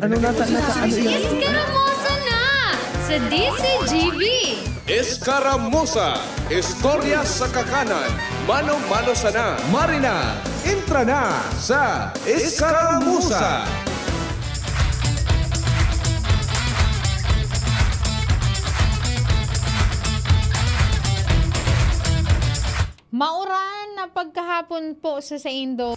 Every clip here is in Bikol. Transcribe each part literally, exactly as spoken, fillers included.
Ano na ta-, na ta-, ano yan? Eskaramuza na sa D Z G B. Eskaramuza, istorya sa kakanan, mano-mano sana. Marina, entra na sa Eskaramuza. Mauran na pagkahapon po sa saindo.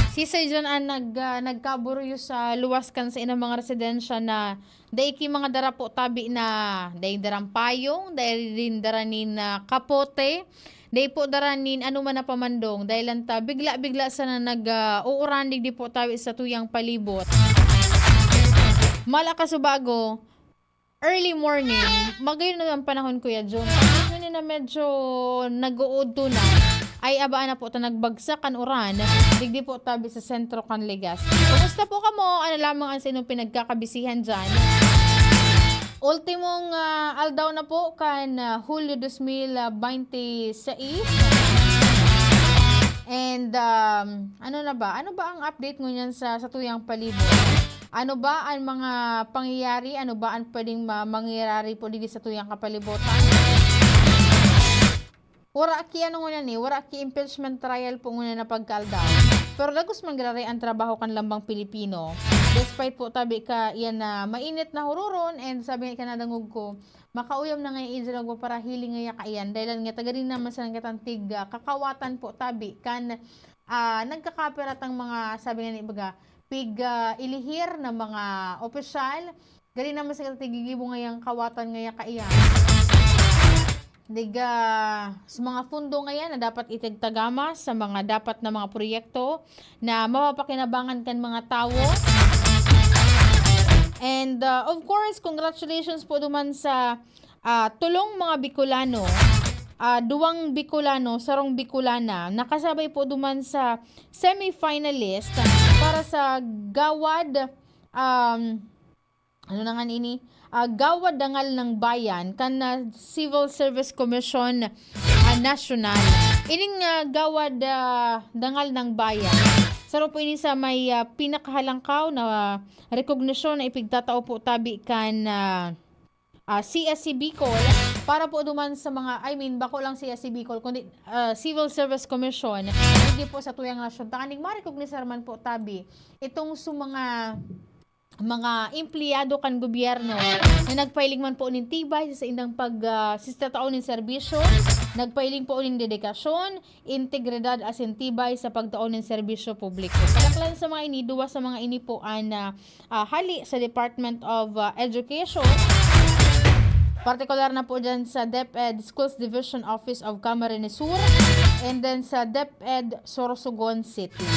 Sisay diyan an nag-, ah, nagkaburuyo sa luwas kan saindang mga residensya na dai ki mga dara po tabi na, dai darang payong, dai rin dara nin, ah, kapote, dai po dara nin ano man na pamandong, dai lang ta bigla-bigla sana nag, ah, uuran digdi po tabi sa tuyang palibot. Mala kasubago, early morning, magayon na ang panahon, Kuya Jun. Tapos yun na medyo nag-uudto na, ay abaan na po ta nagbagsak an uran, digdi po tabi sa sentro kan Legazpi. Kumusta po kamo? Ano lamang ang sa inyong pinagkakabisihan dyan? Ultimong, ah, aldaw na po kan, ah, Hulyo dos mil baynte sais. And, um, ano na ba? Ano ba ang update ngunyan sa, sa tuyang palibot? Ano ba ang mga pangyayari? Ano ba ang pwedeng ma-, mangyayari po digdi sa tuyang kapalibutan? Wara ki ano ngunyan eh, wara ki impeachment trial po ngunyan na pagkaaldaw. Pero dagos man graray ang trabaho kan lambang Pilipino. Despite po tabi ka iyan na mainit na huroron, and sabi nga kanadangog ko, makauyam na nga iyan sa lagwa para hiling nga yaka iyan. Dahil nga taga rin naman sa nagkatantig, ah, kakawatan po tabi kan, ah, nagkakaperatang mga, sabi nga ni baga, pig, ah, ilihir na mga opisyal. Gari naman sa tigigibong ngayang kawatan ngaya kaiyan. Diga, sa mga pundo ngayan na dapat itigtagama sa mga dapat na mga proyekto na mapapakinabangan kan mga tawo. And, uh, of course, congratulations po duman sa, ah, tulong mga Bicolano. Ah, duwang Bicolano, sarong Bicolana, nakasabay po duman sa semifinalist para sa Gawad, um, ano na nga ini? Ah, Gawad Dangal ng Bayan kan, ah, Civil Service Commission, ah, National. Ining, ah, Gawad, ah, Dangal ng Bayan, saro po ini sa may, ah, pinakahalangkaw na, ah, rekognisyon na ipigtatao po tabi kan, ah, ah, C S C Bicol para po duman sa mga, I mean, bako lang C S C Bicol, kundi, ah, Civil Service Commission, hindi po sa tuyang nasyon. Tanganing marecognize man po tabi itong sa mga mga empleyado kan gobyerno na nagpahiling man po nin tibay sa saindang pag, ah, sistatao nin serbisyo, nagpahiling po nin dedikasyon, integridad asin tibay sa pagtao nin serbisyo publiko. Kadaklan sa mga ini, duwa sa mga ini po an, ah, ah, hali sa Department of, ah, Education, partikular na po dyan sa DepEd Schools Division Office of Camarines Sur, and then sa DepEd Sorsogon City.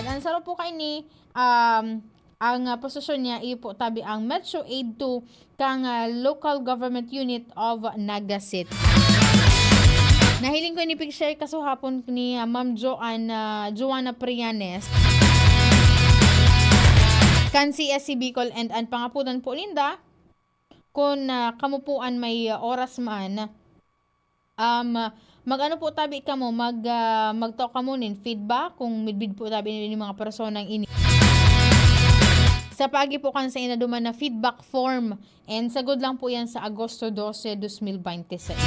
And ang saro po kaini, um, ang, ah, posisyon niya, iyo po tabi ang Metro Aid two kang, ah, Local Government Unit of Naga City. Nahiling ko ini pig-share kasuhapon ni, ah, Ma'am Joanne, ah, Joanna Prianes kan C S C Bicol, and an pangapodan po ninda, kun, ah, kamo po an may, ah, oras man, Um, mag-ano po tabi kamo, mag, ah, magtao kamo nin feedback kung midbid po tabi nin mga personang ini. Sa paagi po kan sainda duman na feedback form, and sagod lang po yan sa Agosto dose, dos mil baynte seis.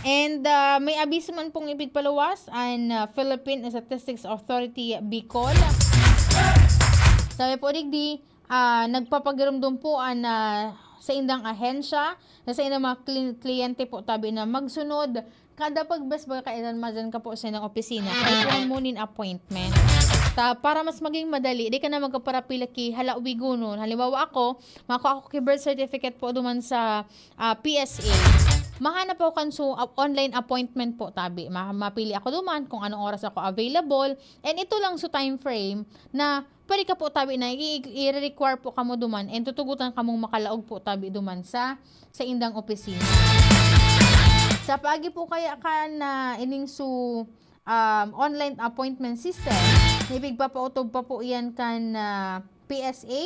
And, ah, may abiso man pong ipigpaluwas an, ah, Philippine Statistics Authority Bicol. Sabi po digdi, ah, nagpapagiromdom po an, ah, saindang ahensya na saindang mga kli-, kliyente po tabi na magsunod kada pagbes baga kailan madyan ka po sa saindang opisina, kaipuhan mo nin appointment. Ta, para mas maging madali, di ka na magkaparapila ki halawigonon. Halimbawa ako, makua ako ki birth certificate po duman sa, ah, P S A. Mahanap ako kan su-, ap-, online appointment po tabi. Ma-, mapili ako duman kung anong oras ako available. And ito lang su time frame na pwede ka po tabi na i-, i-, i-require po kamo duman and tutugutan kamong makalaog po tabi duman sa, sa indang opisina. Sa paagi po kaya kan, ah, ining su, um, online appointment system, na ipigpapautob pa po yan kan, ah, P S A,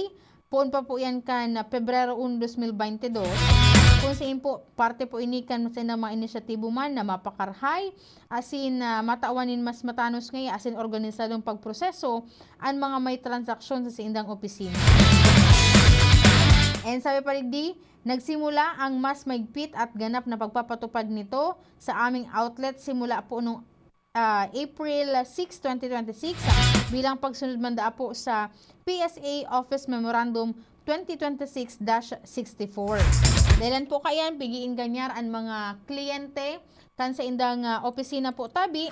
poon pa po yan kan, ah, Pebrero uno, dos mil baynte dos. Kung sain po, parte po ini kan saindang mga inisyatibo man na mapakarahay, asin, ah, matawan nin mas matanos ngaya asin organisadong pagproseso an mga may transaksyon sa saindang opisina. And sabi pa digdi, nagsimula ang mas mahigpit at ganap na pagpapatupad nito sa aming outlet simula po nung, ah, April six, twenty twenty-six, bilang pagsunod man daa po sa P S A Office Memorandum twenty twenty-six dash sixty-four. Dahilan po kaiyan, pig-iinganyar an mga kliyente kan saindang, ah, opisina po tabi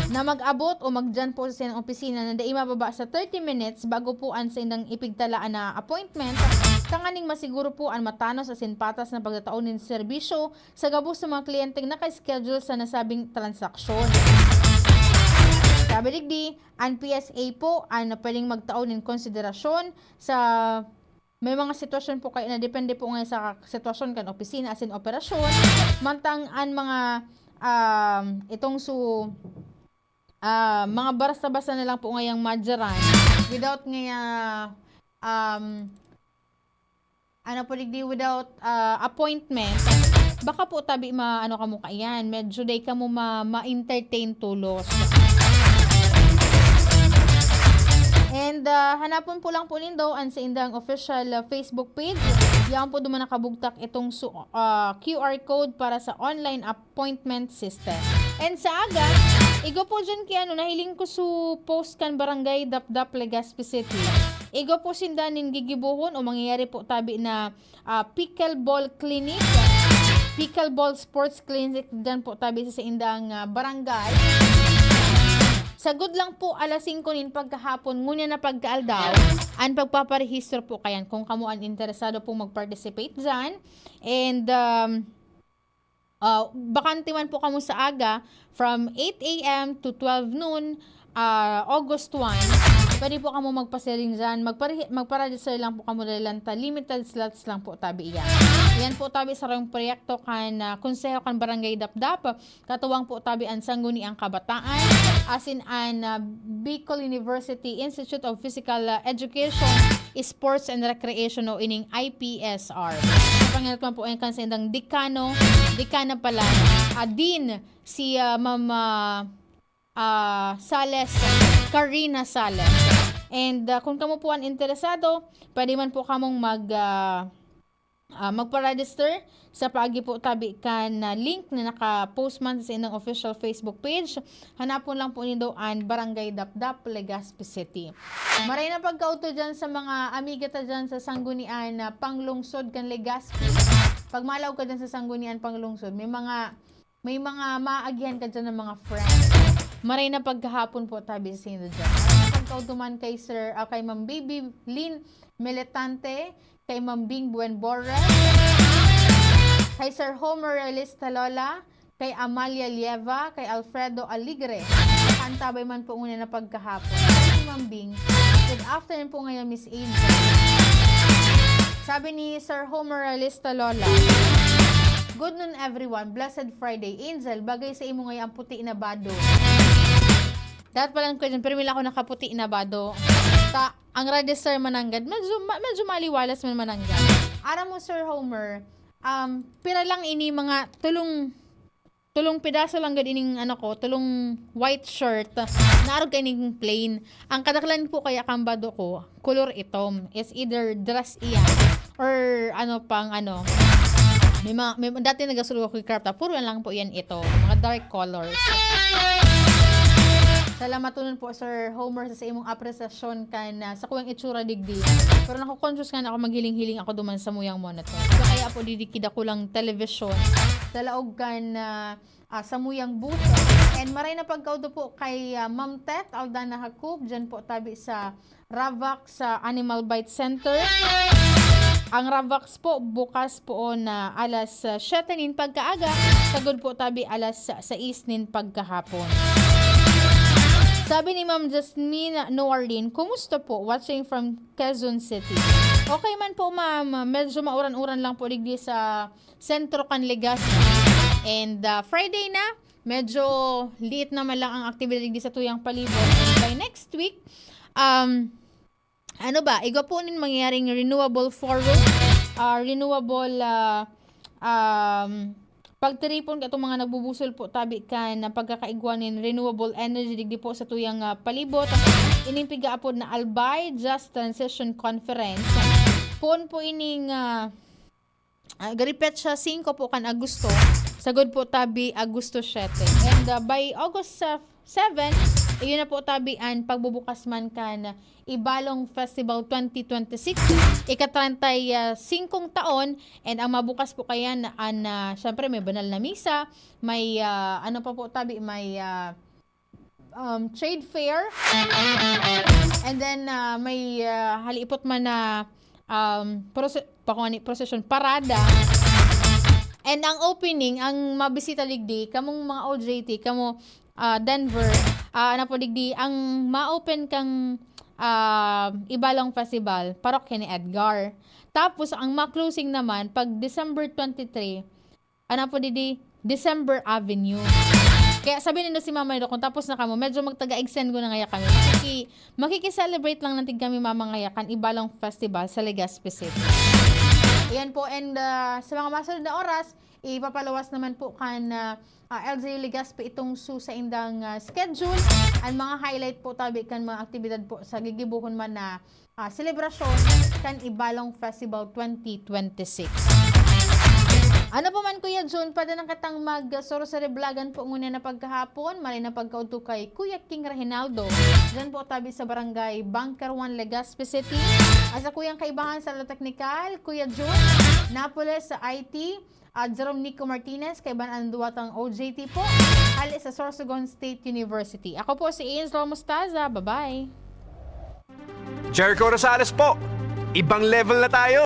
na mag-abot o magdiyan po sa saindang opisina na dai mababa sa thirty minutes bago po an saindang ipigtalaan na appointment, tanganing masiguro po an matanos asin patas na pagtatao nin serbisyo sa gabos sa mga kliyenteng naka-schedule sa nasabing transaksyon. Sabi digdi, an P S A po an pwedeng magtao nin konsiderasyon sa may mga sitwasyon po kaya na depende po ngayon sa sitwasyon kan opisina asin operasyon, mantang an mga, um, itong su-, ah, mga basta-basta na lang po ngayang madyaran without ngaya, um, ano po digdi, without, ah, appointment, baka po tabi ma-, ano kamo kaiyan, medyo dai kamo ma-, ma-entertain tolos. And, ah, hanapon po lang po nindo an saindang official, ah, Facebook page. Yaon po duman nakabugtak itong su-, ah, Q R code para sa online appointment system. And sa aga, igwa po dyan ki ano, nahiling ko su post kan Barangay Dapdap, Legazpi City. Igwa po sinda nin gigibohon o mangyayari po tabi na, ah, pickleball clinic, pickleball sports clinic dyan po tabi sa saindang, ah, barangay. Sagud lang po, alas singko nin pagkahapon, ngunyan na pagkaaldaw, an pagpaparehistro po kayan kung kamo an interesado pong mag-participate dyan. And, um, ah, bakante man po kamo sa aga, from eight A M to twelve noon, ah, August one, pwede po kamo magpasiring dyan. Magpare-, magpa-register lang po kamo dahil lang ta, limited slots lang po tabi iyan. Iyan po tabi sarong proyekto kan, ah, Konseho kan Barangay Dapdap, katuwang po tabi an Sangguniang Kabataan, asin an, ah, Bicol University Institute of Physical, ah, Education, Sports and Recreation o ining I P S R. Napangirat man po yan kan saindang dekano, dekana pala, ah, dean, si, ah, Ma'am, ah, ah, Sales, Karina Sales. And, ah, kung kamo po an interesado, pwede man po kamong mag, ah, ah, magpa-register sa paagi po tabi kan, ah, link na naka-post man sa saindang official Facebook page. Hanapon lang po nindo an Barangay Dapdap, Legazpi City. Maray na pagkaudto dyan sa mga amiga ta dyan sa Sanggunian na panglungsod kan Legazpi. Pag malaog ka dyan sa Sanggunian panglungsod, may mga, may mga maagihan ka dyan ng mga friends. Maray na pagkahapon po tabi sa inyo dyan. Maray na pagkaudto man kay Sir, ah, kay Ma'am Baby Lynn Militante, kay Ma'am Bing Buenbores, kay Sir Homer Realista Lola, kay Amalia Lieva, kay Alfredo Aligre. Antabay man po ngunyan na pagkahapon. Hi, Ma'am Bing. Good afternoon po ngayon, Miss Angel. Sabi ni Sir Homer Realista Lola, "Good noon, everyone. Blessed Friday. Angel, bagay sa imo ngayon ang puti na bado." Dapat pala ko dyan, pero wala ako nakaputi na bado. Ta, ang register mananggad, medyo, ma-, medyo maliwalas man mananggad. Aram mo, Sir Homer, um, pira lang ini mga tulong, tulong pedaso lang gad ining ano ko, tulong white shirt. Naarog ka ining plain. Ang kadaklan po kaya kang bado ko, color itom. It's either dress iyan or ano pang ano. May mga, may, dati nagasulog ako yung crop top. Puro yan lang po yan ito. Mga dark colors. Salamaton po, Sir Homer, sa, sa imong apresyasyon kan, ah, sa kuyang itsura digdi. Pero nako-conscious nga na ako, maghiling-hiling ako duman sa muyang monitor. So, kaya po, didikid ako lang television. Sa laog kan, ah, ah, sa muyang booth. And maray na pagkaudto po kay, ah, Ma'am Tet Aldana Jacob, dyan po tabi sa Ravax sa Animal Bite Center. Ang Ravax po, bukas po na alas, ah, siyete nin pagkaaga, sagod po tabi alas sais nin pagkahapon. Sabi ni Ma'am Jasmine Noarlin, "Kumusta po? Watching from Quezon City." Okay man po, ma'am. Medyo mauran-uran lang po digdi sa sentro kan Legazpi. And, ah, Friday na, medyo liit naman lang ang aktibidad digdi sa tuyang palibot. And by next week, um, ano ba, igwa po nin mangyayaring renewable forum. ah, renewable, ah, um, pagtiripon katong mga nagbubusol po tabi kan pagkakaigwa nin renewable energy digdi po sa tuyang, ah, palibot. Ining pigaapod na Albay Just Transition Conference. Poon po ining, ah, ah, gari petsa singko po kan Agosto. Sagod po tabi Agosto siyete. And, ah, by August, ah, seven, iyon na po tabi an pagbubukas man kan Ibalong Festival twenty twenty-six, ika-treinta y singkong taon, and ang mabukas po kayan an, ah, syempre, may banal na misa, may, ah, ano pa po tabi, may, ah, um, trade fair, and then, ah, may, ah, haliipot man na, um, prose-, pakungani, procession, parada. And ang opening, ang mabisita digdi, kamong mga O J T, kamo, ah, Denver, ah, ano po digdi, ang ma-open kang, ah, Ibalong Festival, parokya ni Edgar. Tapos, ang ma-closing naman, pag December twenty-three, ano po digdi, December Avenue. Kaya sabi nindo si Mama Nido, kung tapos na kamo, medyo magtaga-extend ko na ngaya kami. Makiki-, makiki-celebrate lang natin kami, Mama, ngaya kan Ibalong Festival sa Legazpi City. Ayan po, and, ah, sa mga masunod na oras, ipapaluwas naman po kan, ah, ah, L G U Legazpi itong su-, saindang, ah, schedule. Ang mga highlight po tabi kan mga aktibidad po sa gigibohon man na, ah, selebrasyon kan Ibalong Festival twenty twenty-six. Ano pa man, Kuya Jun, pwede na kitang mag-, ah, soro sa reblagan po ngunyan na pagkahapon. Maray na pagkaudto kay Kuya King Reginaldo. Diyan po tabi sa Barangay Bunker One, Legazpi City. Asa kuyang kaibahan sa teknikal, Kuya Jun Napoles sa I T, at Jerome Nico Martinez, kaibahan ang duwatang O J T po, hali sa Sorsogon State University. Ako po si Ian Mostaza. Bye-bye. Jericho Rosales po. Ibang level na tayo.